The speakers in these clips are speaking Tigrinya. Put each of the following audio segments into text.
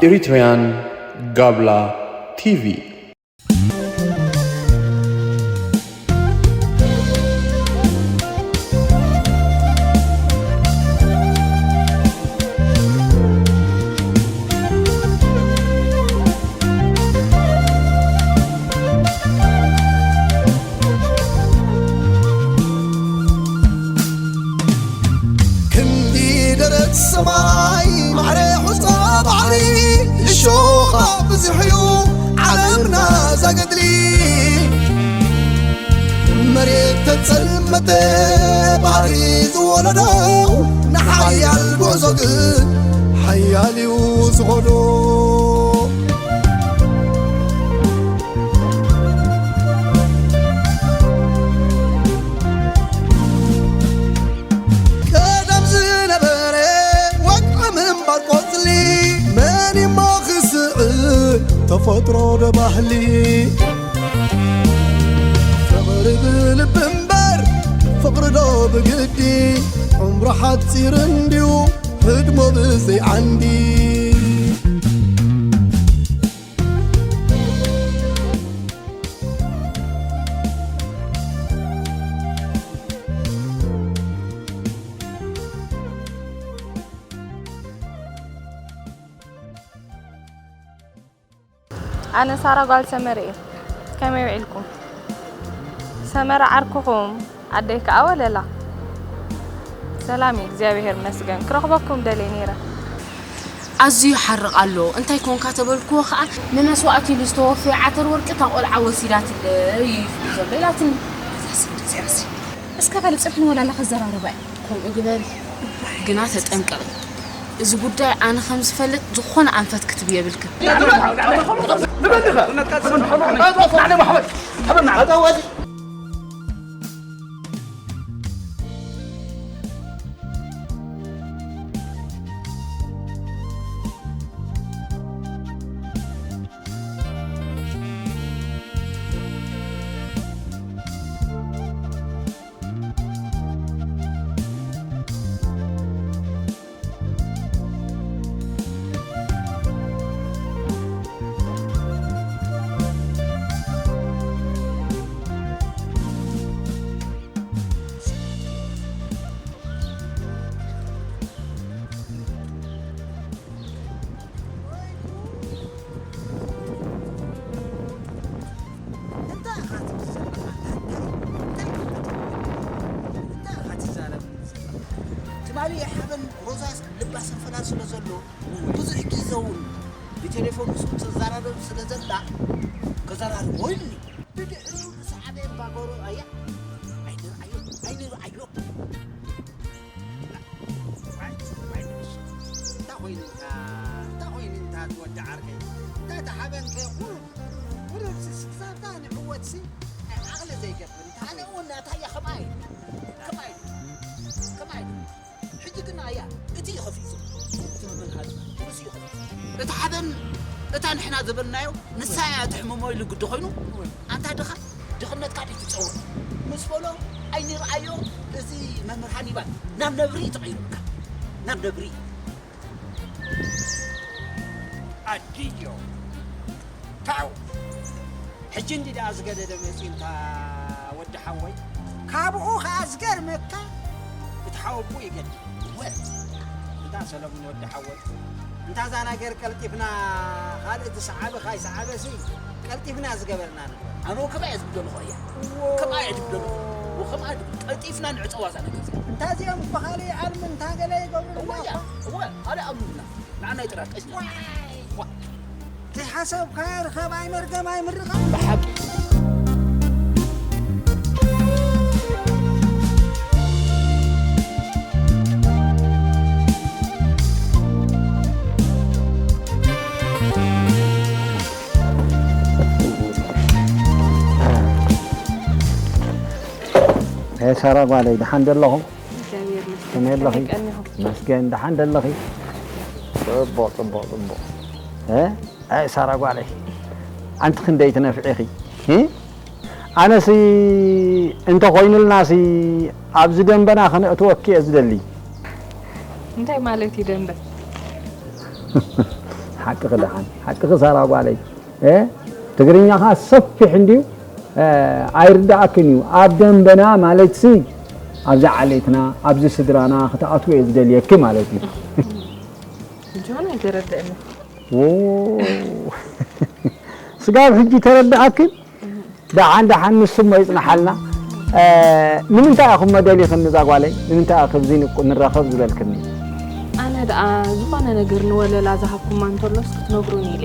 Eritrean Gabla T V. ክንዲ ደረት ሰማይ ማዕረ ሑጻ ባሕሪ እሾኻ ብዙሕ እዩ ዓለምና ዘገድሊ። መሬት ተጸልመተ ባሕሪ ዝወለዶ ንሓያል ጉዕዞ ግን ሓያል እዩ ዝኸዶ። ቀደም ዝነበረ ወግዒ ምንባር ቆጽሊ መን እሞ ክስዕር ተፈጥሮ ዶ ባህሊ። ፍቕሪ ብልቢ እምበር ፍቕሪ ዶ ብግዲ። ዕምሩ ሓጺር እንድዩ ህድሞ ብዘይ ዓንዲ። ኣነ ሳራ ጓል ሰመረ እየ። ከመይ ውዒልኩም? ሰመረ ዓርክኹም፣ ኣደይ ከኣ ወለላ። ሰላም እዩ፣ እግዚኣብሔር ይመስገን። ክረኽበኩም ደልየ ነይረ። ኣዝዩ ይሓርቕ ኣሎ። እንታይ ኮንካ ተበልክዎ ኸኣ፣ ንመስዋእቲ ኢሉ ዝተወፈየ ዓተር ወርቂ እታ ቖልዓ ወሲዳትለይ እዩ ዝብል ዘሎ ኢላትኒ። እዛ ስም ደዚኣሲ። እስከ ካልእ ጽንሕ ንበላ፣ ከዘራርባ እየ። ከምኡ ግበሪ፣ ግና ተጠንቀቒ። እዚ ጉዳይ ኣነ ከም ዝፈልጥ ዝኾነ ኣንፈት ክትህቢ የብልክን። እንታይ ኢኻ ትብል ዘለኻ? እንታይ ማለት እዩ? እንታይ ኢኻ ትዛረብ ዘለኻ? ትማሊ ሓበን ሮዛስ ልባ ሰንፈላል ስለ ዘሎ፣ ብዙሕ ግዜ እውን ብቴሌፎን ምስኡ ትዘራረብ ስለ ዘላ፣ ከዘራርቦ ኢሉኒ። ብድሕሪኡ ንሰዓበ እምባጎሮ ኣያ። ኣይንርኣዮ፣ ኣይንርኣዮ። እንታይ ኮይኑ እንታ፣ እንታይ ኮይኑ እንታ ትወዲ ዓርከይ? እንታይ ተሓበንከ? ቁሩብ፣ ቁሩብ ሲ፣ ክሳብታ ንዕወትሲ፣ ኣይ፣ ዓቕሊ ዘይገብር። ኣነ እውን ናታያ ከማይ፣ ከማይ፣ ከማይ። ሕጂ ግን ኣያ፣ እቲ እዩ ከፊኡ ዘሎ። እቲ መመልሃሊ፣ ንሱ እዩ ከፊኡ። እቲ ሓበን፣ እታ ንሕና ዝበልናዮ፣ ንሳ እያ ትሕምሞ ኢሉ ግዲ ኮይኑ፣ ኣንታ ድኻ፣ ድኽነትካ ድዩ ትጸውር? ምስ በሎ፣ ኣይንርኣዮ፣ እዚ መምህር ሃኒባል ናብ ነብሪ እዩ ተቐይሩልካ። ናብ ነብሪ። ኣድዮ። ታው። ሕጂ እንዲ ደኣ ዝገደደ መጺኡ እንታ ወዲ ሓወይ። ካብኡ ኸኣ ዝገርመካ፣ እቲ ሓወቦ ይገድል። ወ-፣ እንታ ሰለሙን ወዲ ሓወይ። እንታ እዛ ነገር ቀልጢፍና፣ ካልእ ዝሰዓበ ካይሰዓበሲ፣ ቀልጢፍና ዝገበርና ንግበር። ኣነ ከማይ እየ ዝብሎ ኣለኹ እያ። እዎ። ከማይ እየ ዝብሎ ኣለኹ። እዎ፣ ከማይ እየ ዝብሎ። ቀልጢፍና ንዕጸዋ እዛ ነገር እዚኣ። እንታ እዚኦም ብኻልእ ይዓልሙ፣ እንታ ገለ ይገብሩ እዎ እያ። እዋ፣ እዎ፣ ካልእ ኣምኑና። ንዓና ይጥራቀስና። ዋይ። ዋ። ዘይሓሰብካዮ ርኸብ ኣይመርገም ኣይምርቓ። ብሓቂ። ኤ፣ ሳራ ጓለይ፣ ደሓን ዶ ኣለኹም? እግዚኣብሔር ይመስገን። ከመይ ኣለኺ? ከመይ ቀኒኹም? መስገን፣ ደሓን ዶ ኣለኺ? ጽቡቕ፣ ጽቡቕ፣ ጽቡቕ። እ? ኣይ፣ ሳራ ጓለይ፣ ኣንቲ ክንደይ ትነፍዒኺ? እ? ኣነሲ እንተኾይኑልናሲ ኣብዚ ደንበና ከነእትወኪ እየ ዝደሊ። እንታይ ማለት እዩ ደንበ? ሓቅኺ ደሓን ሓቅኺ ሳራ ጓለይ። ትግርኛኻ ሰፊሕ እንድዩ ኣይርዳእክን እዩ። ኣብ ደንበና ማለትሲ ኣብዚ ዓሌትና ኣብዚ ስድራና ክትኣትዊ እየ ዝደልየኪ ማለት እዩ። ጆን ኣይተረድእኒ። ስጋብ ሕጂ ተረዳእክን? ደሓን ደሓን ንሱ እሞ ይጽናሓልና። ንምንታይ ኢኹም መደሊኽኒ እዛ ጓለይ? ንምንታይ ኢኺ ኣብዚ ንራኸብ ዝበልክኒ? ኣነ ደኣ ዝኾነ ነገር ንወለላ ዝሃብኩማ እንተሎስ ክትነግሩኒ ኢለ።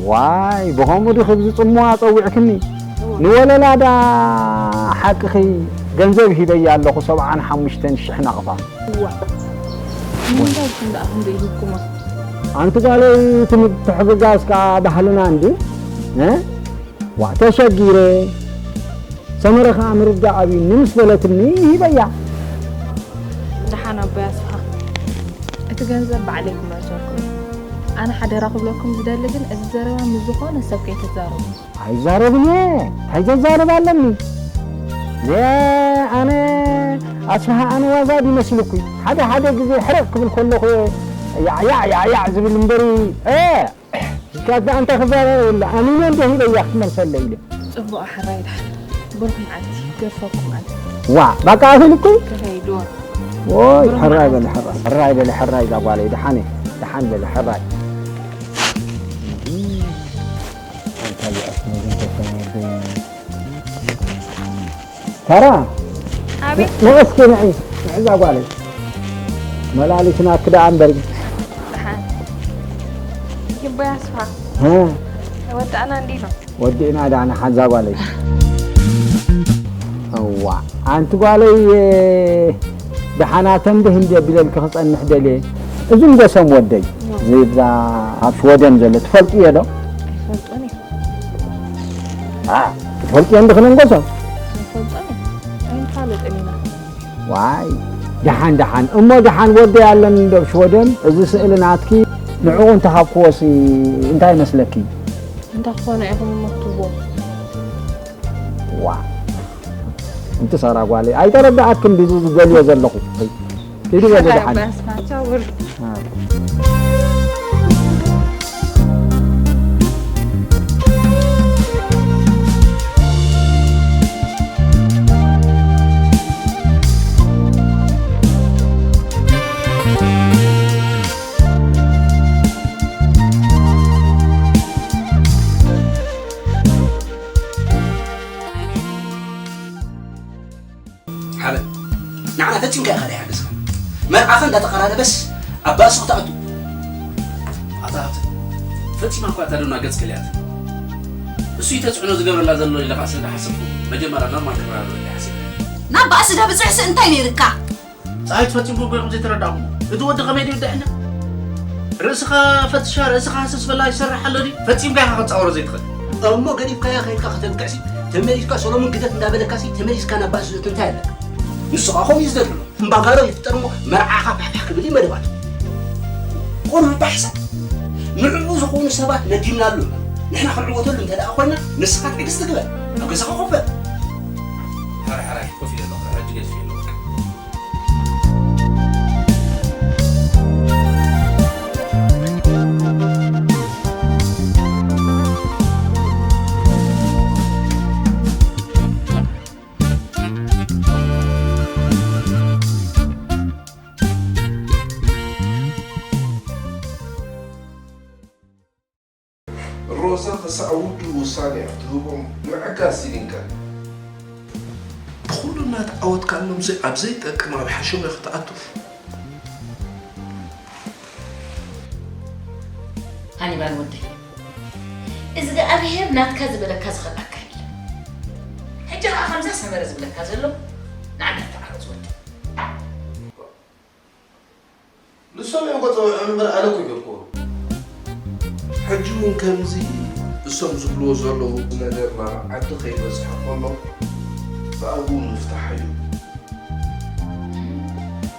ዋይ ብኸምኡ ድኺ ብዝጽምዋ ጸዊዕክኒ? ንወለላ ዳ ሓቅኺ ገንዘብ ሂበያ ኣለኹ ሰብዓን ሓሙሽተን ሽሕ ናቕፋ። እዋ ንምንታይ ኢልኩም ደኣ ክንደይ ሂብኩማ? ኣንቲ ጓለይ እቲ ምትሕግጋዝ ከኣ ባህልና እንዲ እ? ዋ ተሸጊረ ሰመረ ከኣ ምርዳእ ኣብዩኒ ምስ በለትኒ ሂበያ። ደሓን ኣቦይ ኣስፍሃ እቲ ገንዘብ ባዕለይ ክመልሰልኩም እየ። ኣነ ሓደራ ክብለኩም ዝደሊ ግን እዚ ዘረባ ምስ ዝኾነ ሰብ ከይትዛረቡ። ኣይዛረብን እየ እንታይ ዘዛርብ ኣለኒ ዘ ኣነ ኣስፍሃ ኣነ ዋዛ ድመስልኩ ሓደ ሓደ ግዜ ሕርቕ ክብል ከለኹ ያዕ ያዕ ያዕ ያዕ ዝብል እምበሪ እ እስካት ደኣ እንታይ ክዛረብ የብላ ኣሚነ እንደ ሂበያ ክትመልሰለ ኢለ ጽቡቕ ሕራይ ድሓን በልኩም ዓቲ ገርፈኩም ኣቲ ዋ ባቃ ኣኺልኩ ከኸይዱ ወይ ሕራይ በል ሕራይ ሕራይ በል ሕራይ ዛጓለይ ድሓን ድሓን በል ሕራይ ተራ ኣቤት ንእስኪ ንዒ ንዕዛ ጓለይ መላሊትና ክዳ እምበር ደሓን ይቦይ ኣስፋ እ ወዳእና እንዲና ወዲእና ዳ ንሓዛ ጓለይ እዋ ኣንቲ ጓለይ ደሓና ተንብህ እንዲ ኣቢለልኪ ክጸንሕ ደልየ እዝም ጎሰም ወደይ ዝብዛ ኣብ ሽወደን ዘሎ ትፈልጥዮ ዶ ኣይፈልጦን እየ ትፈልጥዮ እንዲ ክነንጎሶም ኣይፈልጦን እየ ኣይንፋለጥን ኢና ዋይ ደሓን ደሓን እሞ ደሓን ወደይ ኣለኒ እንዶ ሽወደን እዚ ስእሊ ናትኪ ንዕኡ እንተሃብክዎሲ እንታይ መስለኪ እንታይ ክኾነ ኢኹም እሞ ክትብዎ ዋ እንቲ ሳራ ጓለይ ኣይተረዳኣክን ድዚ ዝደልዮ ዘለኹ ሂዱ በለ ደሓን ሓበን ንዓና ፈጺምካ ኢኻ ዘይሓገዝካ መርዓኻ እንዳተቐራረበስ ኣብ ባእሲ ክትኣቱ ኣታ ሃብተ ፈጺማ እኳ እታ ዶና ገጽ ከልያት እሱ እዩ ተጽዕኖ ዝገብረላ ዘሎ ኢለ ከዓ ስለ ዝሓሰብኩ መጀመርያ ኖርማል ክረዳድኦ ኢለ ሓሲበ ናብ ባእሲ ዳ ብጽሕሲ እንታይ ነይርካ ፀሃይ ትፈፂምኩም ኮይንኩም ዘይተረዳእኩም እቲ ወዲ ከመይ ድዩ ደሕና ርእስኻ ፈትሻ ርእስኻ ሃሰስ በላ ይሰርሕ ኣሎ ድዩ ፈፂምካ ኢኻ ክትፃወሮ ዘይትኽእል እሞ ገዲፍካያ ከይድካ ከተብቅዕሲ ተመሊስካ ሰሎሙን ግደፍ እንዳበለካሲ ተመሊስካ ናብ ባእሲ ዘእቱ እንታይ ኣለካ ንሱ ከዓ ከምኡ እዩ ዝደሊ ኣሎ እምባጋሮ ይፍጠር እሞ መርዓኻ ፋሕፋሕ ክብል እዩ መደባቱ ቁሩብ ባሕሳ ንዕኡ ዝኾኑ ሰባት መዲብና ኣሎ ንሕና ክንዕወተሉ እንተ ደኣ ኮይና ንስኻ ትዕግስቲ ግበር ኣብ ገዛኻ ኮፍ በል ሓራይ ሓራይ ኮፍ ኢለ ኣለኹ ሕጂ ገዲፈ ኣለኹ ሮዛ ክሳዕ ውዱእ ውሳኔ እያ ትህቦም ንምዕጋስ ኢሊንካ ብኹሉ እናተዓወትካሎምሲ ኣብ ዘይጠቅም ኣብ ሓሸውየ ክትኣቱ ሃኒባል ወደይ እዝግኣብሄር ናትካ ዝበለካ ዝኸልኣካ የለን ሕጂ ኸዓ ከምዛ ሰመረ ዝብለካ ዘሎ ንዓና ተዓረፅ ወደይ ንሶም እዮም ከፀውዕዑ እምበር ኣነ እኮ ኣይገርክዎን። ሕጂ እውን ከምዚ እሶም ዝብልዎ ዘለዉ እዚ ነገር ናብ ዓዲ ከይበፅሐ ከሎ ብኣግኡ ንፍትሓዮ።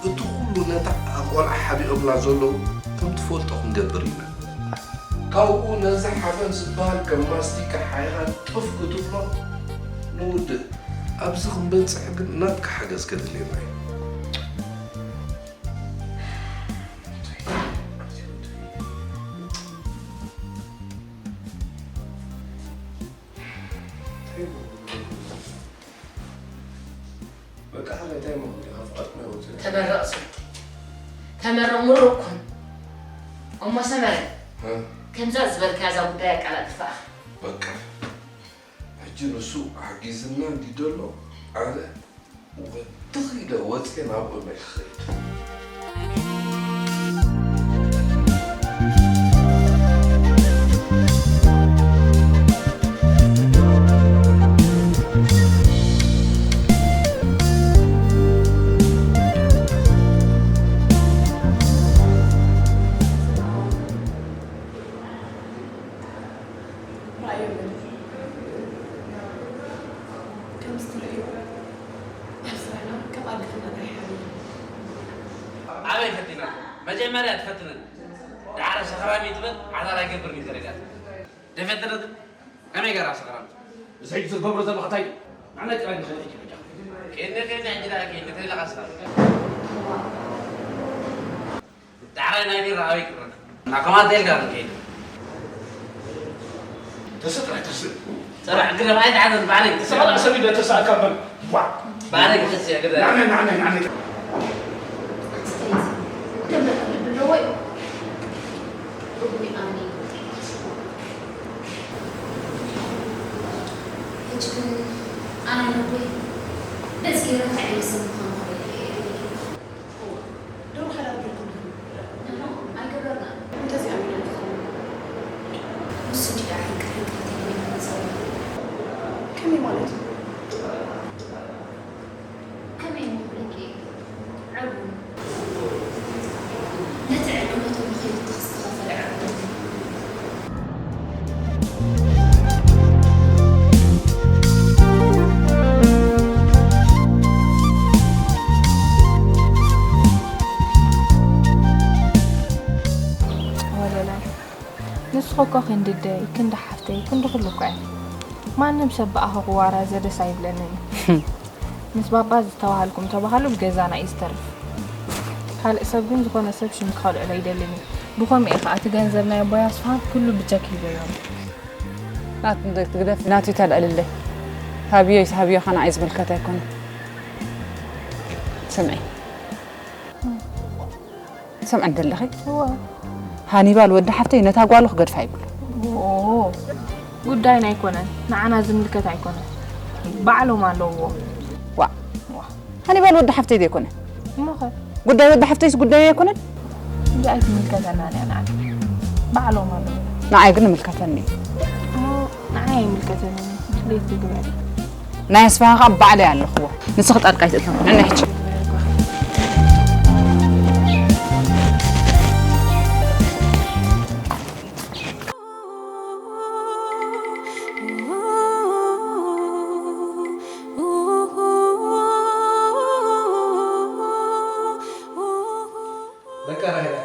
እቲ ኩሉ ነታ ቆልዓ ሓቢኦምላ ዘለዉ ከም ትፈልጦ ክንገብር ኢና። ካብኡ ነዚ ሓበን ዝበሃል ከም ማስቲካ ሓይኻ ጥፍ ክትብሎ ንውድእ። ኣብዚ ክንበጽሕ ግን ናትካ ሓገዝ ከድልየና እዩ። በቃ፣ ሕራይ እንታይ እሞ ክብል ኢኻ? ፍቓድ ናይ ወጽእ። ተመረቕ ስልቲ። ተመረቕ ምሩቕ ኩን። እሞ ሰመረ፣ እ? ከምዛ ዝበልካያ እዛ ጉዳይ ኣቀላጥፋ። በቃ፣ ሕጂ ንሱ ሓጊዝና እንዲ ደሎ፣ ኣነ ወድኺ ኢለ ወጽየ ናብ እመይ ክኸይድ። ራእዮ በል። ከምዚ ትርእዮ፣ ኣብ ስራሕና ከም ኣዴታትና ኣይሓልፍን። ኣበይ ፈቲና? መጀመርያ ትፈትነን። ደሓር ሰኽራም እዩ ትበል፣ ሓዳር ኣይገብርን እዩ ተረጋግእ። ደፈትነት ከመይ ገራ ሰኽራም? እዚ ሕጂ ዝገብሮ ዘለኻ እንታይ እዩ? ንዓና ጥራይ ንኽእል ሕጂ በጃ። ከይነ ከይነ ሕጂ ደኣ ከይነ ከይነ ቃስታ። ዳዕራይ ናይ ቢራ ኣበይ ክረና? ናኸማተ ኢልካ ክንከይድ። ተስእ ጥራይ ተስእ። ጥራሕ ግረብ ኣይትሓዘን ባዕለይ። ተስእ። ሰቐላ ሰብ ኢለ ተስእ ኣካበል። ዋ። ባዕለይ ክተስእ ግረብ። ናዕነ፣ ናዕነ፣ ናዕነ። ኣስተያየት። ደም ልብ ኣለዎ እዩ። ርጉም ኣነ። ሕጂ ግን ኣነ ነቦይ ገጽ ገይረ እንታይ ዓይነት ሰብ ምዃኑ ክርኢ እየ። እዋ፣ ደብሩ ሓዳር ጌርኩም ዲኹም? ኖ፣ ኖ፣ ኣይገበርናን። እንተዚኣ ሚና ትኸውን። ንሱ እንጂ ደኣ ሕንቅል ሕንቅል ተይልና ንጸውዕ። ከመይ ማለት እዩ? ከመይ እሞ ክብለኪ? ዕርቡን። ነቲ ዕርቂ ነቶም ንኸይልቲ ዝተኸፈለ ዕርቡን። ወለላይ፣ ንስኺ እኮ ክንዲ ኣደይ፣ ክንዲ ሓፍተይ፣ ክንዲ ኩሉ እኮ እያ። ማንም ሰብ ብኣኺ ክዋራዘ ደስ ኣይብለንን እዩ። ምስ ባባ ዝተባሃልኩም ተባሃሉ ብገዛና እዩ ዝተርፍ። ካልእ ሰብ ግን ዝኾነ ሰብ ሽምኪ ከልዕሎ ኣይደልን እዩ። ብኸምኡ እዩ ኸዓ እቲ ገንዘብ ናይ ኣቦይ ኣስፍሃ ኩሉ ብቸክ ሂበዮም። ናቱ እንዶ ትግደፍ፣ ናቱ እዩ ተልዕልለይ። ሃብዮይስ ሃብዮ ኸ ንዓይ ዝምልከት ኣይኮነን። ስምዒ። ትሰምዐኒ ዘለኺ? እወ። ሃኒባል ወዲ ሓፍተይ ነታ ጓሉ ክገድፋ ይብሉ። ኦ፣ ጉዳይና ኣይኮነን፣ ንዓና ዝምልከት ኣይኮነን። ባዕሎም ኣለውዎ። ዋእ። ዋእ። ሃኒባል ወዲ ሓፍተይ ዘይኮነ? እሞኸ? ጉዳይ ወዲ ሓፍተይስ ጉዳይ ኣይኮነን? እዚ ኣይትምልከተናን እያ ንዓና። ባዕሎም ኣለውዎ። ንዓይ ግን ይምልከተኒ እዩ። እሞ ንዓይ ኣይምልከተንን እዩ። ድሌት ትግበር። ናይ ኣስፍሃ ኸዓ ባዕለይ ኣለኽዎ። ንስኺ ጣልቃ ኣይትእተዊ። ንዕና ሕጂ። በቃ ራሄላ፣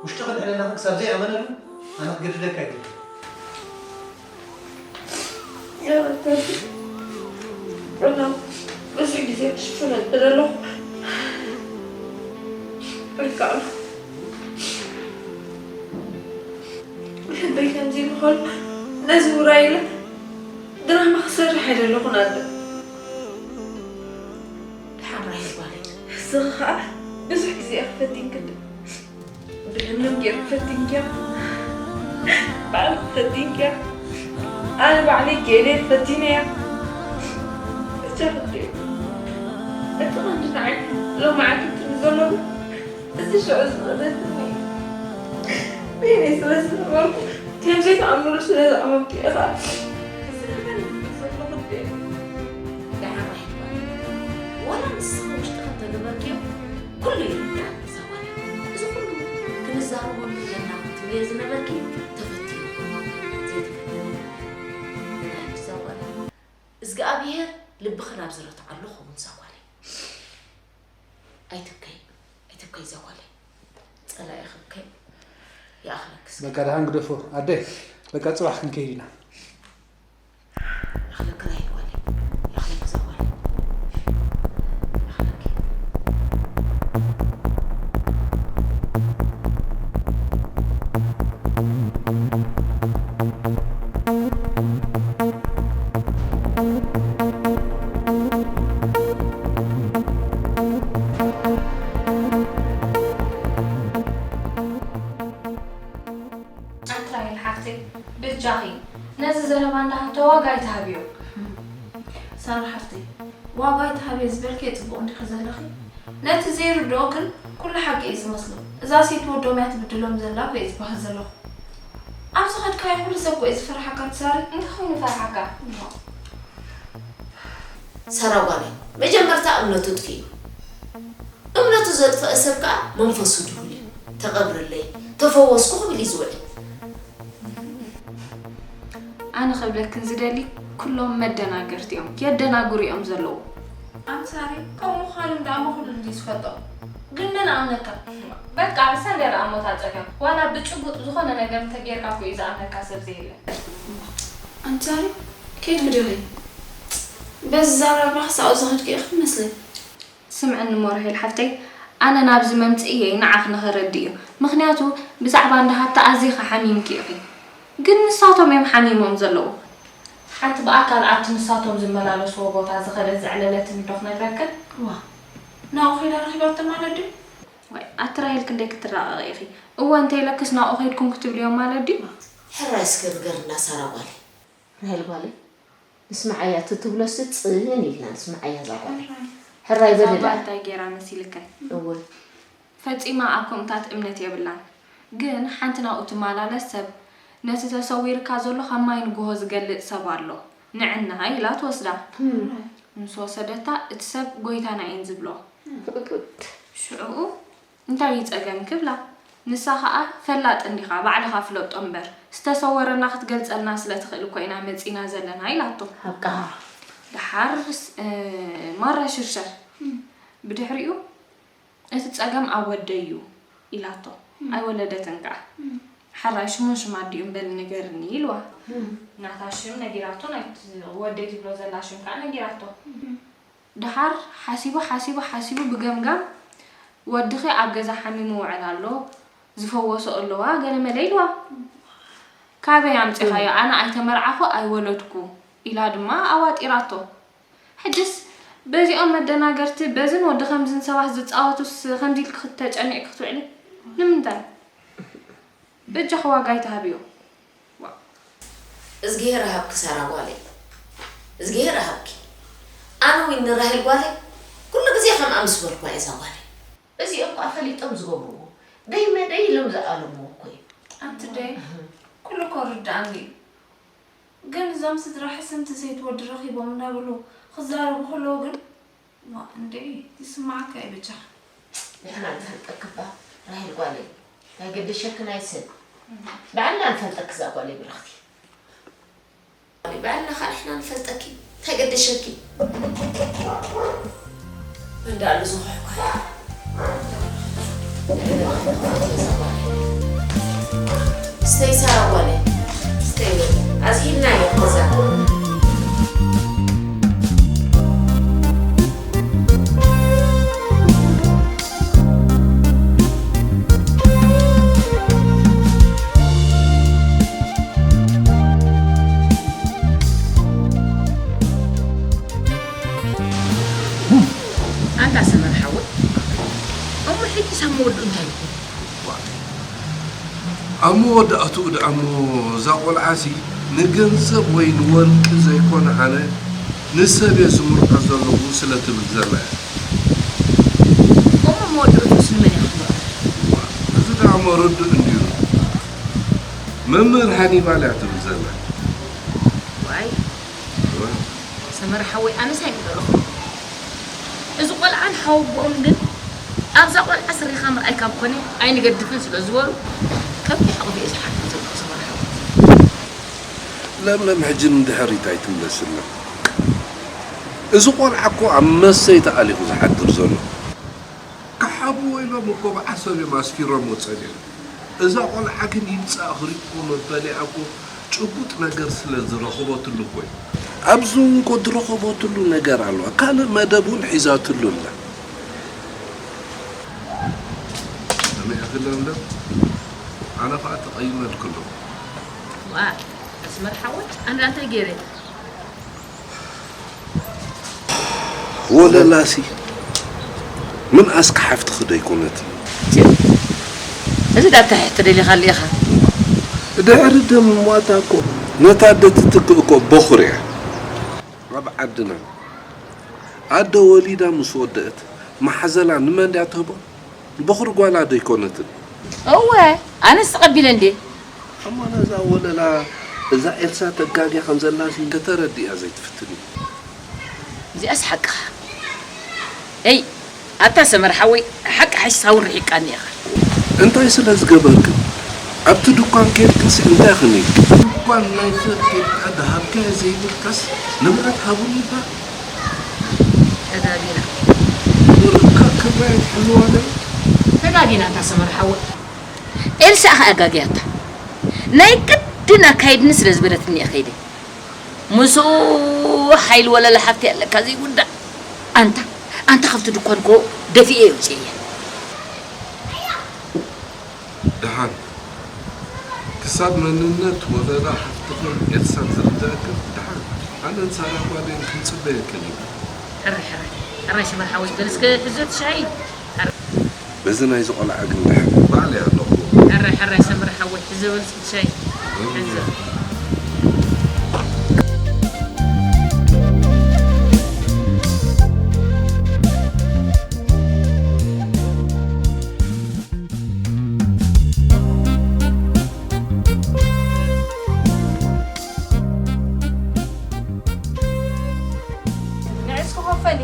ውሽጢ ክልዕለና ክሳብ ዘይኣመነሉ ኣነ ክገድደካ ኣይደልን። እና ብዙሕ ግዜ ክሽፍነኒ ዘለኹ። በቃ ልበይ ከምዚ ምዃኑ ነዚ ውራይ ኢለ ድራማ ክሰርሕ ኣይደለኹን ኣደ። ደሓን ራሄል ጓለይ። ንስኺ ኸኣ ብዙሕ ግዜ ኢኺ ፈቲንክኒ። ብሕልም ገይርኪ ፈቲንክያ። ባዕልኪ ፈቲንክያ። ኣነ ባዕለይ ገይረ ፈቲነያ። ብቻ ክልቲኡ። እቲ ቀንዲ ንዓይ ሎማዓንቲ ትብሊ ዘለኹ፣ እቲ ሽዑ ዝኽእለትኒ በይነይ ስለ ዝነበርኩ፣ ከም ዘይትኣምኑሉ ስለ ዝኣመንኩ እየ ኸኣ። እዚ ነገር ዘለኹ እንዴ? ደሓን ራሄል ጓል። ዋላ ንስኺ ውሽጥኺ እንተገበርክዮ፣ ኩሉ ይርዳእ። እዛ ጓለይ፣ እዚ ኩሉ ክንዛረበሉ ዘለና ክትብልዮ ዝነበርኪ ተፈቲኑ እሞ ዘይተፈተነ ነገር ኣይኮነን። እዛ ጓለይ፣ እዝግኣብሄር ልብኺ ናብ ዝረትዓሉ ክኸውን እዛ ጓለይ። ኣይትብከይ፣ ኣይትብከይ እዛ ጓለይ። ጸላኢኺ እከይ። ይኣኽለኪ እስኪ። በቃ ደሓን ግደፎ ኣደ። በቃ ጽባሕ ክንከይድ ኢና። ይኣኽለኪ ራሄል ጓለይ። ይኣኽለኪ እዛ ጓለይ። ይኣኽለኪ። ኣንቲ ራሄል ሓፍተይ፣ በጃኺ ነዚ ዘረባ እንዳ ሃብተ ዋጋ ኣይትሃብዮ። ሳራ ሓፍተይ፣ ዋጋ ኣይትሃብዮ ዝበልክዮ ጽቡቕ እንዲኺ ዘለኺ። ነቲ ዘይርድኦ ግን ኩሉ ሓቂ እዩ ዝመስሎ። እዛ ሴት ወዶም እያ ትብድሎም ዘላ እኮ እየ ዝበሃል ዘለኹ። ኣብ ዝኸድካዮ ኩሉ ሰብ እኮ እዩ ዝፈርሓካ ኣንቲ ሳሪ። እንታይ ኮይኑ ፈርሓካ? ሳራ ጓለይ፣ መጀመርታ እምነቱ ጥፊኡ። እምነቱ ዘጥፈአ ሰብ ከኣ መንፈሱ ድሁል እዩ። ተቐብርለይ፣ ተፈወስኩ ክብል እዩ ዝውዕል። ኣነ ክብለክን ዝደሊ፣ ኩሎም መደናገርቲ እዮም፣ የደናግሩ እዮም ዘለዉ። ኣንሳሪ፣ ከምኡ ምዃኑ እንዳ እሞ ኩሉ እንዲ ዝፈልጦ። ግን መን ኣምነካ? በቃ ብሰንደል ኣሞታ ጸገም። ዋላ ብጭቡጥ ዝኾነ ነገር እንተጌርካ እኮ እዩ ዝኣምነካ ሰብ ዘየለ። ኣንሳሪ፣ ከይድኪ ዲኺ? በዚ ዘረባኺ ሳኡ ዝኸድኪ ኢኺ ትመስሊ። ስምዕኒ እሞ ራሄል ሓፍተይ፣ ኣነ ናብዚ መምጽእየይ ንዓኺ ንኸረድእ እዩ። ምኽንያቱ ብዛዕባ እንዳ ሃብተ ኣዚኺ ሓሚምኪ ኢኺ። ግን ንሳቶም እዮም ሓሚሞም ዘለዉ። ሓንቲ ብኣካል ኣብቲ ንሳቶም ዝመላለስዎ ቦታ ዝኸደት ዘዕለለትኒ ዶ ክነግረክን? እዋ፣ ናብኡ ከይዳ ረኺባቶ ማለት ድዩ? ዋይ፣ ኣቲ ራሄል ክንደይ ክትራቐቒ ኢኺ። እወ እንተኢለክስ ናብኡ ከይድኩም ክትብልዮም ማለት ድዩ? ሕራይ እስከ ንገርና ሳራ ጓለይ። ራሄል ጓለይ፣ ንስምዓያ እቲ ትብሎሲ ጽን ኢልና ንስምዓያ እዛ ጓል። ሕራይ በሊ እዛ ደኣ። ጓል እንታይ ገይራ መሲልክን? እወ። ፈጺማ ኣብ ከምኡታት እምነት የብላን። ግን ሓንቲ ናብኡ ትመላለስ ሰብ፣ ነቲ ተሰዊርካ ዘሎ ካብ ማይ ንግሆ ዝገልጽ ሰብ ኣሎ። ንዕና ኢላ ትወስዳ። ምስ ወሰደታ እቲ ሰብ ጎይታና እየን ዝብሎ። ሽዕኡ እንታይ እዩ ጸገም ክብላ፣ ንሳ ኸኣ ፈላጥ እንዲኻ ባዕልኻ ፍለጦ እምበር ዝተሰወረና ክትገልጸልና ስለ ትኽእል እኮ ኢና መጺና ዘለና ኢላቶ። ሓቃ። ደሓር ማራ ሽርሸር ብድሕሪኡ እቲ ጸገም ኣብ ወደይ እዩ ኢላቶ። ኣይወለደትን ከኣ። ሓራይ ሽሙን ሽም ኣዲኡን በሊ ንገርኒ ኢልዋ። ናታ ሽም ነጊራቶ፣ ናይ ወደይ ትብሎ ዘላ ሽም ከኣ ነጊራቶ። ደሓር ሓሲቡ ሓሲቡ ሓሲቡ ብገምጋም፣ ወድኺ ኣብ ገዛ ሓሚሙ ይውዕል ኣሎ፣ ዝፈወሶ ኣለዋ፣ ገለ መለ ኢልዋ። ካበይ ኣምጺኻዮ? ኣነ ኣይተመርዓኹ ኣይወለድኩ ኢላ ድማ ኣዋጢራቶ። ሕጅስ በዚኦም መደናገርቲ በዝን ወዲ ከምዝን ሰባት ዝጻወቱስ ከምዚ ኢልኪ ተጨኒቕኪ ክትውዕሊ ንምንታይ? በጃኺ ዋጋ ኣይትሃብዮ። እዝግሄር ሃብኪ ሳራ ጓለይ፣ እዝግሄር ሃብኪ። ኣነ ዊን ንራሄል ጓለይ ኩሉ ግዜ ከምኣ ምስ በልኳ እየ እዛ ጓለይ። እዚኦም ከኣ ፈሊጦም ዝገብርዎ ደይ መደይ ኢሎም ዝኣለምዎ እኮ እዩ። ኣንቲ ደይ ኩሉ እኮ ርድኣኒ እዩ። ግን እዞም ስድራ ሕስምቲ ዘይትወዲ ረኺቦም እንዳበሉ ክዛረቡ ከለዉ ግን ዋ እንዴ ይስማዓካ እዩ ብቻ። ንሕና ንፈልጠኪ እባ ራሄል ጓለይ፣ ናይ ገደሸክን ኣይስን። ባዕልና ንፈልጠኪ እዛ ጓለይ ብርኽቲ። ባዕልና ኸኣ ንሕና ንፈልጠኪ፣ እንታይ ገደሸኪ? እንዳ ኣሉ ዝኾሕኳ። ስተይ ሳራ ጓለይ፣ ስተይ በል። ኣዝሂልና እዮም ገዛ። ኣንታ ሰመር ሓወይ፣ እሞ ሕጂ ሳብ መወድኡ እንታይ ይኹን? ኣብ መወዳእትኡ ደኣ እሞ እዛ ቆልዓሲ ንገንዘብ ወይ ንወርቂ ዘይኮነ ኣነ ንሰብ እየ ዝምርዖ ዘለኹ ስለ ትብል ዘላ እያ። እሞ መወዳእትኡስ ንመን እያ ክትምርዖ? እዚ ደኣ እሞ ርዱእ እንድዩ። መምህር ሃኒባል እያ ትብል ዘላ። ዋይ። እዋ። ሰመረ ሓወይ፣ ኣነስ ኣይምደለኹ። እዚ ቆልዓን ሓወቦኦም ግን ኣብዛ ቆልዓ ስሪኻ ምርኣይ ካብ ኮነ ኣይንገድፍን ስለ ዝበሉ ከቢድ ዕቕብ እየ ዝሓድር ዘለኹ ሰመረ ሓወይ። ለምለም ሕጂ ንድሕሪት ኣይትምለስልና። እዚ ቆልዓ እኮ ኣብ መሰይ ተኣሊኹ ዝሓድር ዘሎ። ክሓብዎ ኢሎም እኮ ብዓሰብ እዮም ኣስፊሮምዎ ጸኒሖም። እዛ ቆልዓ ግን ይምጻእ ክሪእኩ መበሊዓ እኮ ጭቡጥ ነገር ስለ ዝረኸበትሉ እኮ እዩ። ኣብዚ እንኮ ዝረኸበትሉ ነገር ኣለዋ። ካልእ መደብ እውን ሒዛትሉ ኣላ። ከመይ ኢኺ ለምለም? ኣነ ኸኣ ተቐይመልኪ ኣለኹ። ዋ፣ ኣስመር ሓወይ፣ ኣነ እንታይ ገይረ? ወለላሲ ምን ኣስኪ ሓፍትኺ ዶ ኣይኮነትን? እዚ ዳታ ሕቶ ደሊኻሉ ኢኻ። ድሕሪ ደም ሟታ እኮ ነታ ኣደ ትትክእ እኮ በኹሪ እያ። ኣብ ዓድና ኣደ ወሊዳ ምስ ወደአት መሓዘላ ንመን ድያ ትህቦ? ንበኹሪ ጓላ ዶ ኣይኮነትን? እወ፣ ኣነስ ተቐቢለ እንዴ። እሞ ነዛ ወለላ እዛ ኤልሳ ተጋግያ ከም ዘላሲ ከተረድእያ ዘይትፍትን እዩ። እዚኣስ ሓቅኻ። ኤይ፣ ኣታ ሰመር ሓወይ፣ ሓቂ ሓይሳውን ርሒቃኒ ኢኻ። እንታይ ስለ ዝገበርክን? ኣብቲ ድኳን ኬድክንሲ እንታይ ኽን ኢልክን? ድኳን ናይ ሰብ ኬድካ ድሃብካዮ ዘይብልካስ ንብረት ሃቡኒ እባ። ተጋጊና። ርካ ክብራ ይትሕልዋ ዶ? ተጋጊና ኣታ ሰመር ሓወይ። ኤልሳ ኢኻ ኣጋግያታ። ናይ ቅድን ኣካይድኒ ስለ ዝበለትኒ እየ ከይደ። ምስኡ ሓይሊ ወለላ ሓፍቲ ኣለካ ዘይጉዳእ። ኣንታ፣ ኣንታ ካብቲ ድኳን እኮ ደፊኤ የውፅኤያ። ደሓን ክሳብ መንነት ወለላ ሓፍትኽን ኤልሳን ዝርድኣክን ደሓን ኣነን ሳራ ጓልን ክንፅበየክን ኢና። ሕራይ፣ ሕራይ፣ ሕራይ ሰመር ሓወይ፣ በል እስከ ሕዞ እቲ ሻሂ። በዚ ናይዚ ቆልዓ ግን ደሓን ባዕለይ ኣለኹ። ሕራይ፣ ሕራይ ሰመር ሓወይ፣ ሕዞ በል እስከ እቲ ሻሂ። ሕዞ። ንዕስ ክኸፈሊ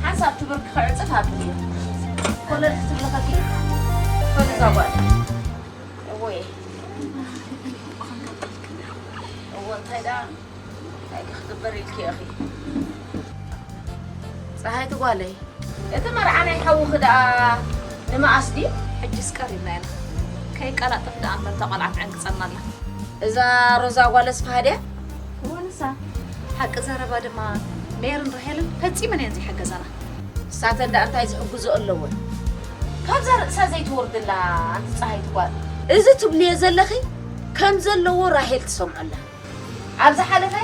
ሓንሳብ ትብርኪ ክዕጽፍ ኣብልዮ። ኮለል ክትብልኸኪ ክፈሊ እዛ ጓል። እወይ። እወ እንታይ ደኣ? እንታይ ክግበር ኢልኪ ኢኺ? ፀሃይቲ ጓለይ። እቲ መርዓ ናይ ሓውኺ ደኣ ንመኣስ ድዩ? ሕጅስ ቀሪብና ኢና። ከይቀላጠፍ ደኣ እምበር እታ ቆልዓ ትዕንቅጸና ኣላ። እዛ ሮዛ ጓለስ ከሃድያ? እወ ንሳ። ሓቂ ዘረባ ድማ ሜርን ራሄልን ፈጺመን እየን ዘይሓገዛና። ንሳተን ደኣ እንታይ ዝሕግዞ ኣለወን? ካብዛ ርእሳ ዘይትወርድላ ኣንቲ ጸሃይቲ ጓል። እዚ ትብልዮ ዘለኺ ከም ዘለዎ ራሄል ትሰምዖ ኣላ። ኣብ ዝሓለፈ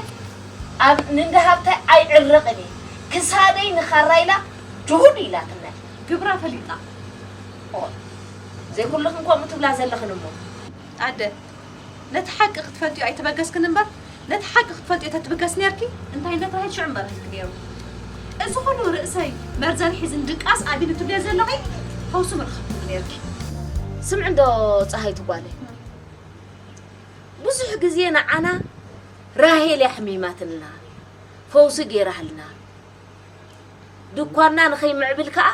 ኣብ ንንደሃብታይ ኣይዕረቕን እየ ክሳደይ ንኻራ ኢላ ድሁድ ኢላትና። ግብራ ፈሊጣ። ኦ፣ ዘይኩልኽን ከምኡ ትብላ ዘለኽን እሞ። ኣደ፣ ነቲ ሓቂ ክትፈልጥዮ ኣይተበገስክን እምበር፣ ነቲ ሓቂ ክትፈልጥዮ ተትብገስ ኔርኪ፣ እንታይ ነትራሂት ሽዑ እምበር ሂልኪ ኔሩ። እዚ ኩሉ ርእሰይ መርዘን ሒዝን ድቃስ ኣቢኒ ትብልዮ ዘለኺ፣ ፈውሲ ምረኸብክሉ ኔርኪ። ስምዒ እንዶ ጸሃይቱ ጓለይ፣ ብዙሕ ግዜ ንዓና ራሄል እያ ሕሚማትልና፣ ፈውሲ ገይራህልና፣ ድኳንና ንኸይምዕብል ከኣ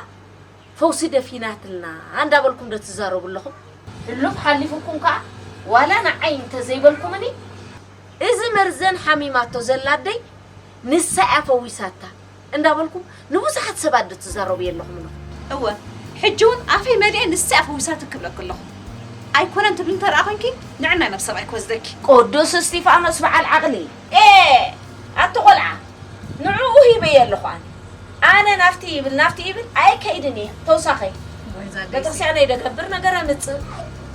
ፈውሲ ደፊናትልና እንዳበልኩም ዶ ትዛረቡ ኣለኹም? ሕሉፍ ሓሊፉኩም ከኣ ዋላ ንዓይ እንተዘይበልኩምኒ፣ እዚ መርዘን ሓሚማቶ ዘላ ኣደይ ንሳ እያ ፈዊሳታ እንዳበልኩም ንብዙሓት ሰባት ዶ ትዛረቡ የለኹምን? እወ፣ ሕጂ እውን ኣፈይ መሊኤ ንሳ እያ ፈዊሳትኪ ክብለኪ ኣለኹ። ኣይኮነን ትብሊ እንተ ደኣ ኮንኪ፣ ንዕናይ ናብ ሰብኣይ ክወስደኪ። ቅዱስ እስጢፋኖስ በዓል ዓቕሊ። ኤ፣ ኣቲ ቖልዓ፣ ንዕኡ ሂበዮ ኣለኹ ኣነ። ኣነ ናብቲ ይብል፣ ናብቲ ይብል ኣይከይድን እየ። ተውሳኸይ። ወይ ዛደይ። ቤተክርስቲያን ኣይደገብር ነገር ኣምጽእ።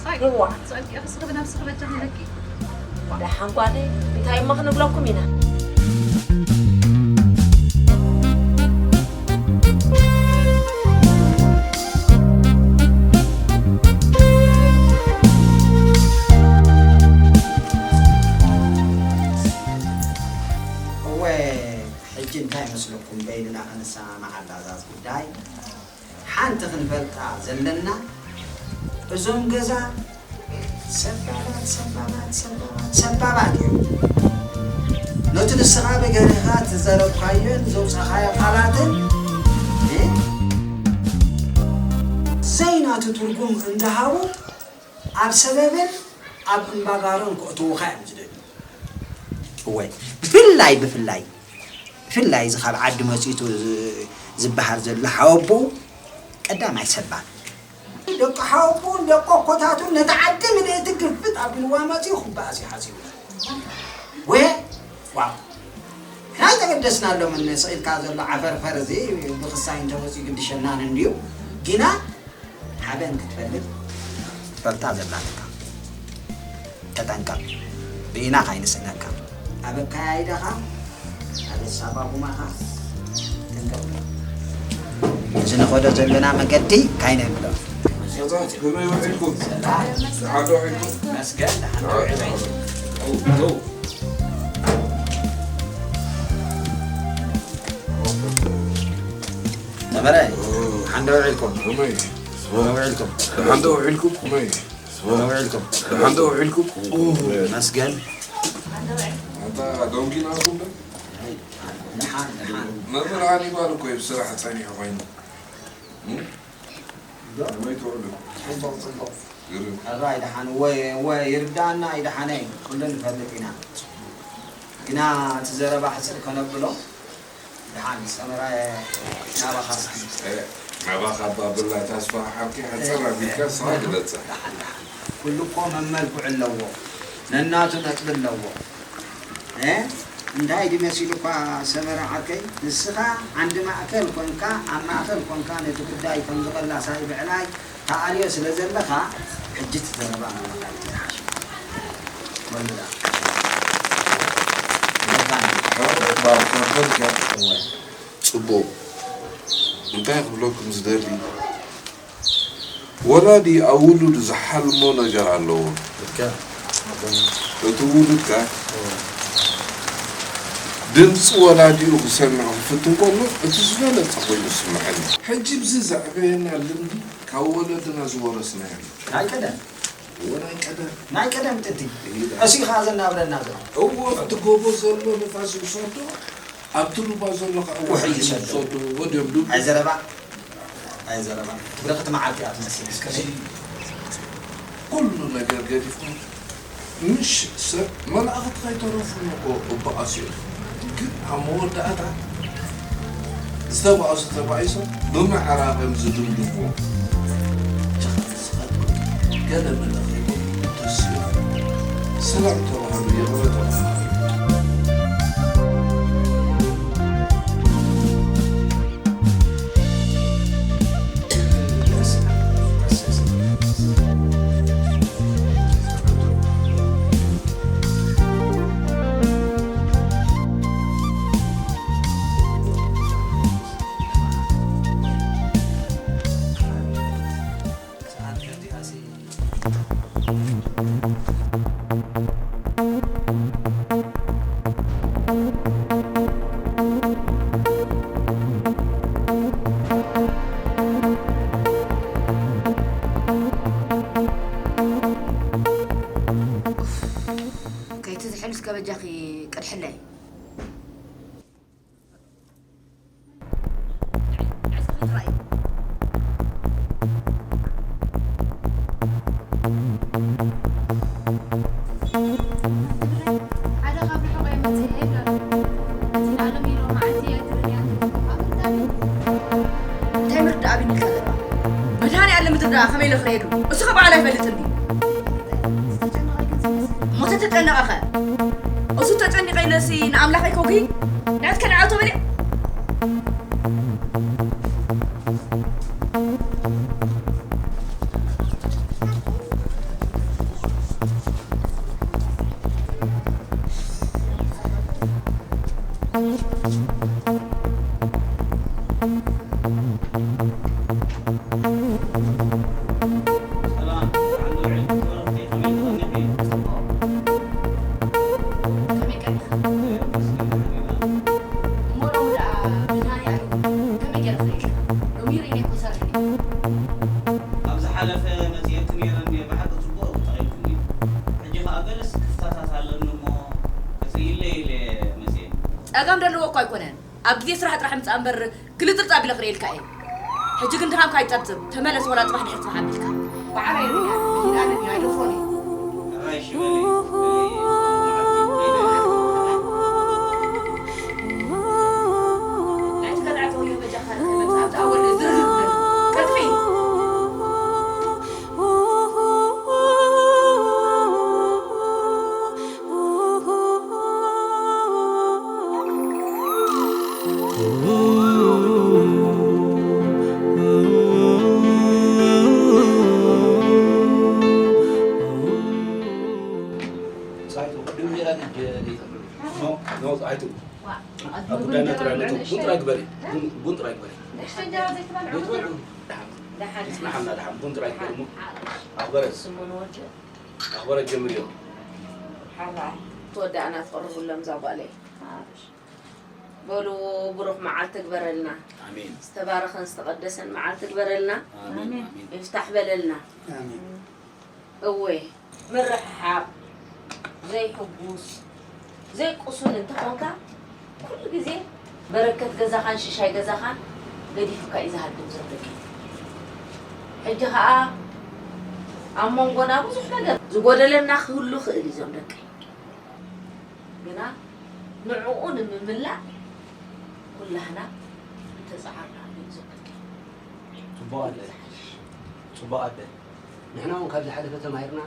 ሳይ፣ ይዋ። ሳይ፣ ክስኽብ ናብ ስኽበጃ ነኪ። ደሓን ጓለይ፣ እንታይ እሞ ክንብለኩም ኢና? እወ፣ ሕጂ እንታይ መስለኩም በይንና ክንሰማማዓላ እዛ ጉዳይ? ሓንቲ ክንፈልጣ ዘለና፣ እዞም ገዛ ሰባባት፣ ሰባባት፣ ሰባባት፣ ሰባባት እዮም። ነቲ ንስኻ ብገርህኻ ትዘረብካዮን ዘውጻኻዮ ቃላትን፣ እ፣ ዘይናቱ ትርጉም እንዳሃቡ ኣብ ሰበብን ኣብ እምባጋሮን ከእትዉኻ እዮም ዝደልዩ። እወ፣ ብፍላይ፣ ብፍላይ፣ ብፍላይ እዚ ካብ ዓዲ መጺኡ ዝ-፣ ዝበሃል ዘሎ ሓወቦኡ ቀዳማይ ሰባብ። ደቂ ሓወቡን ደቂ ኣኮታቱን ነታ ዓዲ ምልእቲ ግልብጥ ኣቢልዋ መጺኡ ክበኣስ እዩ ሓሲቡ። ወ ዋው ናይ ተገደስናሎም ስቕ ኢልካ ዘሎ ዓፈርፈር እዚ ብክሳይ እንተወፂኡ ግድሸናን እንድዩ። ግና ሓበን ክትፈልጥ ፈልጣ ዘላትካ ተጠንቀቕ። ብኢና ካይንስእነካ። ኣብ ኣካያይዳኻ፣ ኣብ ኣሳባቡማኻ ተጠንቀቕ። እዚ ንኸዶ ዘለና መገዲ ካይነ ብሎ። መዛት ከመይ ውዒልኩም? ደሓን ዶ ውዒልኩም? መስገን ደሓን ዶ ውዒልኩም? ነበረ ሓንደ ውዒልኩም ከመይ ውዒልኩም ሓንደ ውዒልኩም ከመይ ውዒልኩም ሓንደ ውዒልኩም መስገን ኣንታ ዶንጊ ናኩም ዶ መምህር ሃኒባል እኮ እዩ ብስራሕ ፀኒሑ ኮይኑ ከመይ ትውዕሉ ፅቡቅ ፅቡቅ ግርም ኣባይ ደሓን እወ እወ ይርዳእና እዩ ደሓነይ ኩሉ ንፈልጥ ኢና ግና እቲ ዘረባ ሕፅር ከነብሎ ደሓን ሰመራ ናባኻ እስኪ ናባኻ ባብላ ታስፋ ሓብቲ ሓፀር ኣቢልካ ስኻ ግለፀ ኩሉ እኮ መመልክዑ ኣለዎ ነናቱ ነጥቢ ኣለዎ እንታይ ድዩ መሲሉኳ ሰመረ ዓርከይ ንስኻ ዓንዲ ማእከል ኮንካ ኣብ ማእከል ኮንካ ነቲ ጉዳይ ከም ዝቐላሳይ ብዕላይ ተኣልዮ ስለ ዘለኻ ሕጂ እቲ ዘረባ ንመኻይድ ዝሓሸ ወልዳ ፅቡቕ እንታይ ክብለኩም ዝደሊ ወላዲ ኣብ ውሉዱ ዝሓልሞ ነገር ኣለዎ። እቲ ውሉድካ ድምፂ ወላዲኡ ክሰምዕ ክፍትን ከሎ እቲ ዝበለፀ ኮይኑ ዝስምዐኒ። ሕጂ ብዚ ዘዕበየና ልምዲ ካብ ወለድና ዝወረስናዮ እዩ። ናይ ቀደም እወ ናይ ቀደም ናይ ቀደም ጥንቲ ቀሲኻ ዘናብረና ዘሎ እዎ ኣብቲ ጎቦ ዘሎ ንፋስ ይውሰዶ ኣብቲ ሩባ ዘሎ ከዓ ውሒ ይሰዶ ወዲኦም ዱ ኣይ ዘረባ ኣይ ዘረባ ብረኸት መዓልቲ እያ ትመስል እስከ ኩሉ ነገር ገዲፍኩም ምሽ ሰብ መላእኽቲ ከይተረፉ እኮ እበኣሱ እዮም ግን ኣብ መወዳእታ ዝተባእሱ ተባኢሶም ብመዕራቕም ዝድምድምዎ ጀኻ ዝኸዱ ገለ መለ ከይበሉ ተስኡ ሰላም ተባሃሉ ይቕረ ተባሃሉ ከይትዝሕል እስከ በጃኺ ቅድሕለይ። እንታይ ምርዳእ ኣቢኒ ከለባ መድሃኒ ኣለ ምድር ደኣ ከመይ ኢለ ክርእየሉ እሱ ከበዓል ኣይፈልጥን ድዩ እሞ ተተጨነቐኸ እሱ ተጨኒቐ ኢለሲ ንኣምላኸይ ከጉሂ ናትከ ንዓቶ በልዕ ኣብ ዝሓለፈ መፅኤኪ ነይረ እንድየ ብሓቂ ፅቡቕ ተኺልኩኒ ሕጂ ከዓ ገለስ ክፍታታት ኣለኒ እሞ ከፅይለይ ኢለ መፅኤ። ፀገም ደለዎ እኮ ኣይኮነን ኣብ ግዜ ስራሕ ጥራሕ ምፃእ እምበር ግልፅልፅ ኣቢለ ክርእየልካ እየ ሕጂ ግን ድኻምካ ኣይፀብፅብ ተመለስ ወላ ፅባሕ ድሕሪ ፅባሕ ኣቢልካ በዓል ኣይርያ ይላልን ኣይደፍሮን እዩ ፀሓይቱ፣ ቅድም ጌራ ልጅ ዘይጠፍር። ኖ፣ ኖ፣ ፀሓይቱ። ኣብ ጉዳይና ጥራይ ነቶ። ቡን ጥራይ ግበሪ። ቡን፣ ቡን ጥራይ ግበሪ። ንእሽቶ እንጀራ ዘይትበልዑ? ዘይትበልዑ? ደሓን። ደሓን። ደሓን፣ ደሓን። ቡን ጥራይ ግበሪ እሞ። ሓርሽ። ኣኽበረት። ስሙ ንወዲ። ኣኽበረት ጀምርዮ። ሓራይ። ተወዳእና ትቕርቡሎም እዛ ጓለይ። ሓርሽ። በሉ፣ ብሩኽ መዓልቲ ግበረልና። ኣሜን። ዝተባረኸን ዝተቐደሰን መዓልቲ ግበረልና። ኣሜን፣ ኣሜን። ይፍታሕ በለልና። ኣሜን። እወ፣ ምርሕሓቕ፣ ዘይሕጉስ፣ ዘይቁሱን እንተኾንካ፣ ኩሉ ግዜ በረከት ገዛኻን ሽሻይ ገዛኻን ገዲፉካ እዩ ዝሃድም ዘሎ። ሕጂ ኸኣ ኣብ መንጎና ብዙሕ ነገር ዝጎደለና ክህሉ ይኽእል እዩ፣ ዞም ደቀይ። ግና ንዕኡ ንምምላእ ኩላህና እንተጸዓርና እዩ ዘበቂ። ጽቡቕ ኣደ፣ ጽቡቕ ኣደ። ንሕና እውን ካብ ዝሓለፈ ተማሂርና፣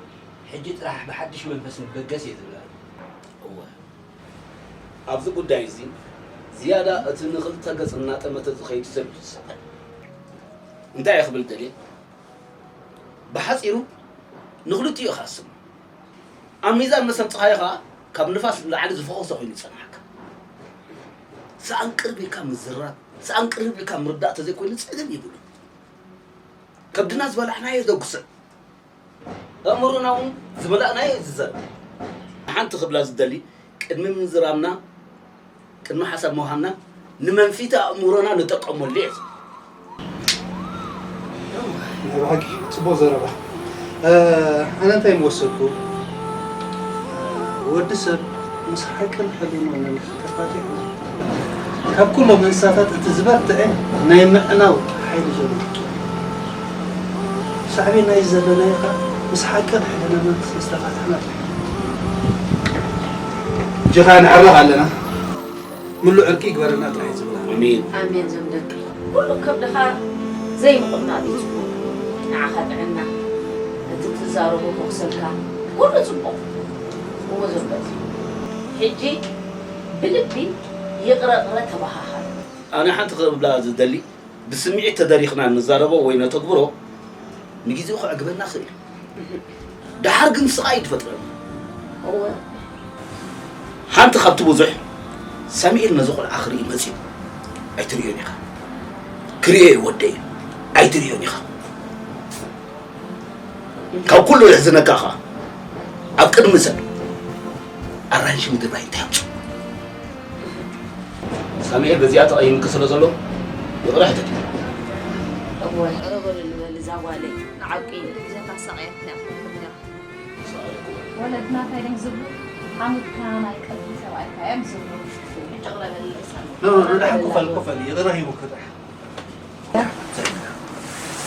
ሕጂ ጥራሕ ብሓድሽ መንፈስ ንበገስ እየ ዝብለና። እወ፣ ኣብዚ ጉዳይ እዚ ዝያዳ እቲ ንኽልተ ገጽ እናጠመተ ዝኸይድ ሰብ እዩ ዝስዕብ። እንታይ እየ ክብል ደልየ? ብሓጺሩ ንኽልቲኡ ኢኻ ትስምዖ። ኣብ ሚዛን ምስ ኣምጻኻዮ ኸኣ ካብ ንፋስ ንላዕሊ ዝፈኾሰ ኮይኑ ይጸንሓካ። ሰኣን ቅርብ ኢልካ ምዝራብ፣ ሰኣን ቅርብ ኢልካ ምርዳእ ተዘይኮይኑ ጸገም የብሉን። ከብድና ዝበላዕናዮ ዘጉስዕ፣ ኣእምሮና እውን ዝመላእናዮ ዝዘርእ። ንሓንቲ ክብላ ዝደሊ፣ ቅድሚ ምዝራብና፣ ቅድሚ ሓሳብ ምውሃብና፣ ንመንፊቲ ኣእምሮና ንጠቀመሉ እዩ። ናይ ብሓቂ ጽቡቕ ዘረባ። እ፣ ኣነ እንታይ ምወሰድኩ? ወዲ ሰብ ምስ ሓቅን ሕልናን ተፋቲሑ፣ ካብ ኩሎም እንስሳታት እቲ ዝበርትዐ ናይ ምዕናው ሓይሊ ዘለዎ። ሳዕቤን ናይዚ ዘለናዮ ኸኣ ምስ ሓቅን ሕልናን ምስ ተፋታሕና ጥራሕ። ጀኻ ንዕረቕ ኣለና። ምሉእ ዕርቂ ይግበረልና ጥራሕ እዩ ዝብላ። ኣሜን። ኣሜን። ዞም ደቂ ኩሉ ከብድኻ ዘይምቕማጥ እዩ ጽቡቕ። ንዓኻ ጥዕና፣ እቲ ትዛረቦ ክቑሰልካ ኩሉ ጽቡቕ። እሞ ዞም ደቂ ሕጂ ብልቢ ይቕረ ቅረ ተባሃሃሉ። ኣነ ሓንቲ ክብላ ዝደሊ፣ ብስምዒት ተደሪኽና ንዛረቦ ወይ ነተግብሮ ንግዜኡ ከዕግበና ይኽእል እዩ። ደሓር ግን ስቓይ እዩ ዝፈጥረልና። እወ። ሓንቲ ካብቲ ብዙሕ፣ ሳሙኤል ነዚ ቆልዓ ክርኢ መጺኡ። ኣይትርእዮን ኢኻ። ክርእዮ እየ ወደይ። ኣይትርእዮን ኢኻ። ካብ ኩሉ የሕዝነካ ኸኣ፣ ኣብ ቅድሚ ሰብ ኣራንሺ ምድርባይ እንታይ ኣምጽኡ? ሳሙኤል በዚኣ ተቐይምኪ ስለ ዘሎ ይቕረ ሕተቲ። እወ፣ ይቕረ በሉኒ በሊ እዛ ጓለይ ንዓቂ። ኩሉ ግዜ ታሳቕየትና ኢኹም ነይርኩም። ወለድና እንታይ ድዮም ዝብሉ? ሓሙትካ ናይ ቀልቢ ሰብኣይካ እዮም ዝብሉ። ሕጂ ይቕረ በልለይ ሳሚ። ኖ፣ ኖ፣ ኖ፣ ደሓን ኮፍ በል፣ ኮፍ በል፣ ይቕረ ሂቡኪ ጥራሕ።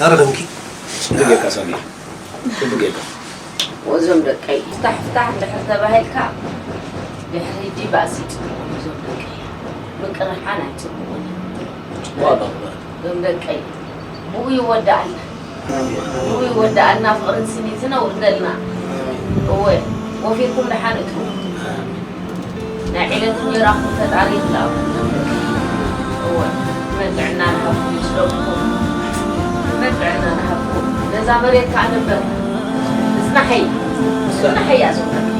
ኣረኸብኪ። ጽቡቅ ጌርካ ሳሚ። ጽቡቅ ጌርካ። ወዞም ደቀይ፣ ፍታሕ ፍታሕ እንድሕር ተባሂልካ፣ ድሕሪ ሕጂ ባእሲ ጽቡቅ እዩ ዞም ደቀይ። ምቅርሓን ኣይጽቡቅን እዩ። ጽቡቅ ኣላ ክበረት። ዞም ደቀይ፣ ብኡ ይወዳኣልና። ብኡ ይወዳኣልና፣ ፍቅርን ስኒትን ኣውርደልና። እወ፣ ወፊርኩም ደሓን እትዉ። ናይ ዕለት እንጀራኹም ፈጣሪ ይኽልኣኩም። እወ፣ መን ጥዕና ንሃብኩም ይስደድኩም። መን ጥዕና ንሃብኩም። ነዛ መሬት ከኣ ንበር። እጽናሐይ፣ እጽናሐይ እያ ዞም ደቀይ።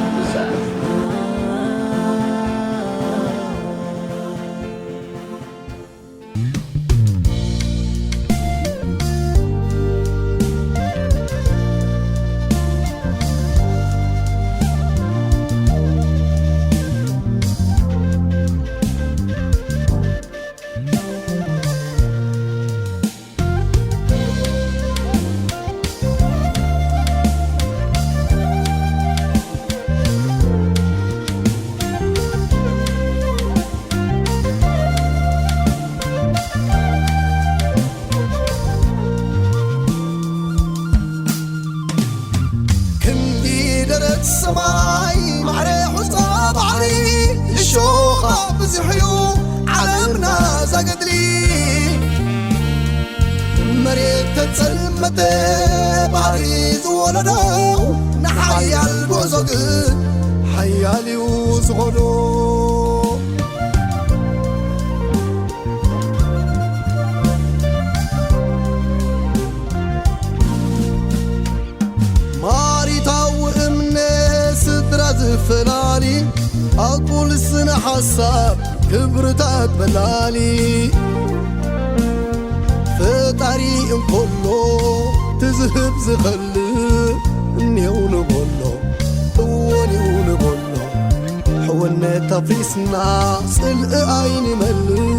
ክንዲ ደረት ሰማይ ማዕረ ሑጻ ባሕሪ እሾኻ ብዙሕ እዩ ዓለምና ዛገድሊ። መሬት ተጸልመተ ባሕሪ ዝወለዶ ንሓያል ጉዕዞ ግን ሓያል እዩ ዝኸዶ። ኣቁል ስነ ሓሳብ ክብርታት በላሊ። ፈጣሪ እንኮሎ ትዝህብ ዝኸልእ እኔው ንበሎ፣ እወ እኔው ንበሎ። ሕውነት ኣፍሪስና ጽልኢ ኣይንመልእ።